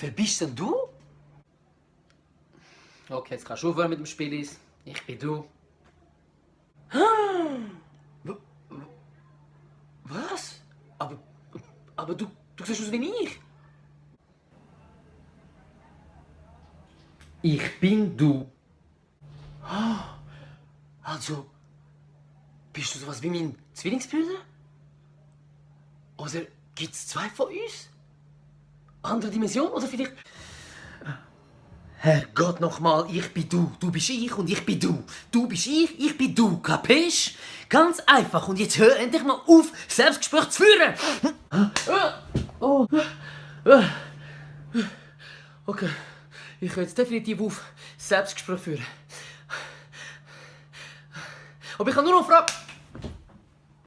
Wer bist denn du? Okay, jetzt kannst du aufhören mit dem Spiel. Ich bin du. Was? Aber du siehst aus wie ich. Ich bin du. Also, bist du sowas wie mein Zwillingsbruder? Oder gibt's zwei von uns? Andere Dimension? Oder vielleicht... Herrgott nochmal, ich bin du. Du bist ich und ich bin du. Du bist ich bin du. Kapisch? Ganz einfach. Und jetzt hör endlich mal auf, Selbstgespräch zu führen. Okay, ich höre jetzt definitiv auf, Selbstgespräch führen. Aber ich kann nur noch fragen...